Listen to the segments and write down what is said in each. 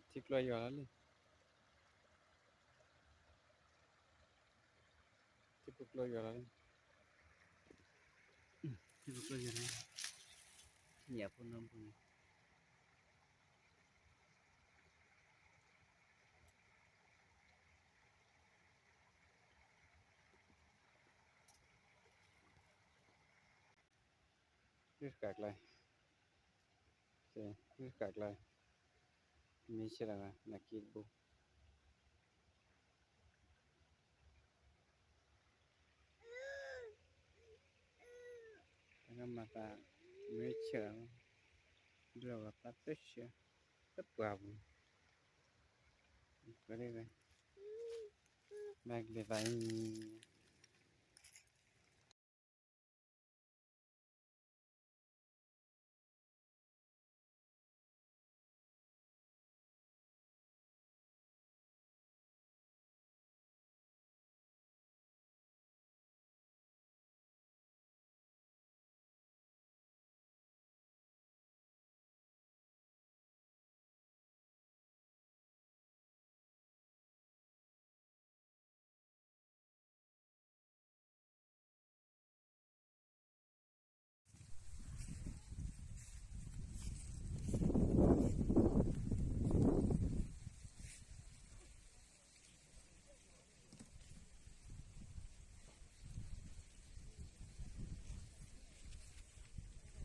ထံကျိယွၤလီၤလံ, ထံဖိကျိယွၤလီၤလံ, ထံဖိကျိယွၤလီၤလံ, ညၣ်ဖိနီၢ်ဖိန့ၣ် ရုၢ်ဃာ်ကျါ, ရုၢ်ဃာ်ကျါ, မ့ၢ်ဆဲးလီၤ နက့တဘိ, တၢ်ကမၤသ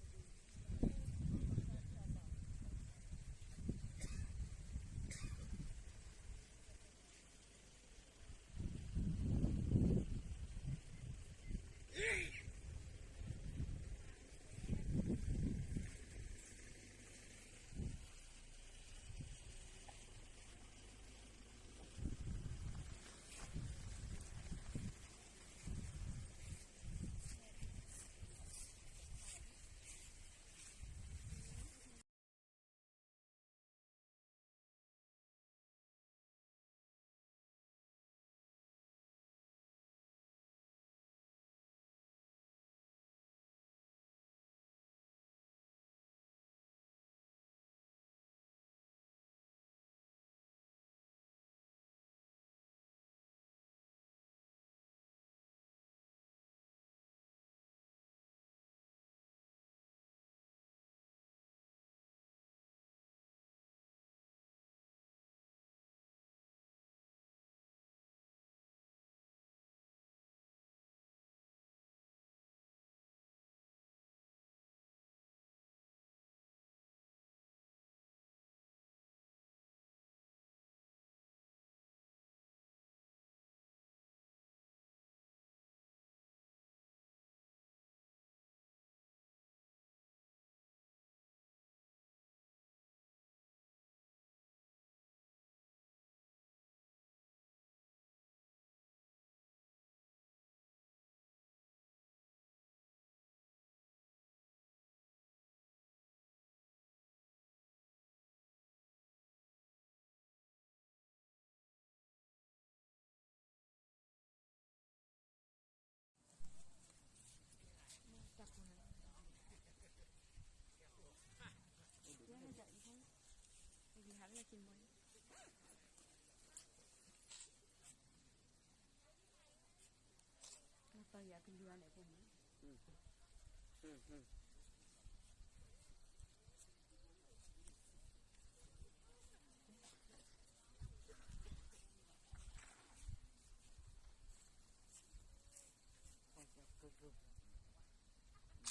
း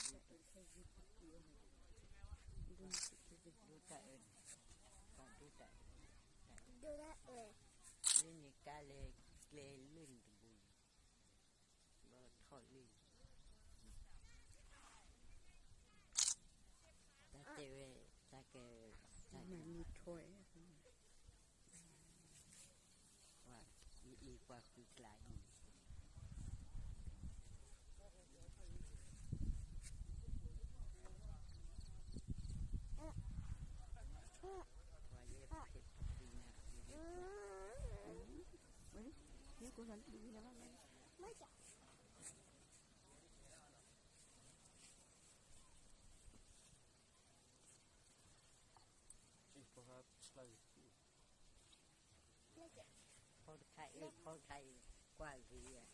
မ့ၢ်ဆဲးလီၤ, ဒုးလီၤဝဲသးတဆၢ, တပှၢ်ပူၤ, ပှၤဒ်ဝဲ, မၤကလဲၤသးအံၤဒိတၢ်အၢ, ဒိတၢ်အၢ, လၢန့ၣ်ကါလဲၤကျဲလၢန့ၣ်တဘိန့ၣ်, ဘၣ်ထီၣ်လၢ တၢ်တဲဝဲ, တၢ်ကဲ, တၢ်မၤမံထီၣ်, ပှၤအံၤအံၤပှၤဃုကျါအံၤ, ပှၤယဲဖဲပှၤဃုနၤ, ပှၤဖျါ လၢဖီခါအံၤ ကွၢ်ဂ့ၤ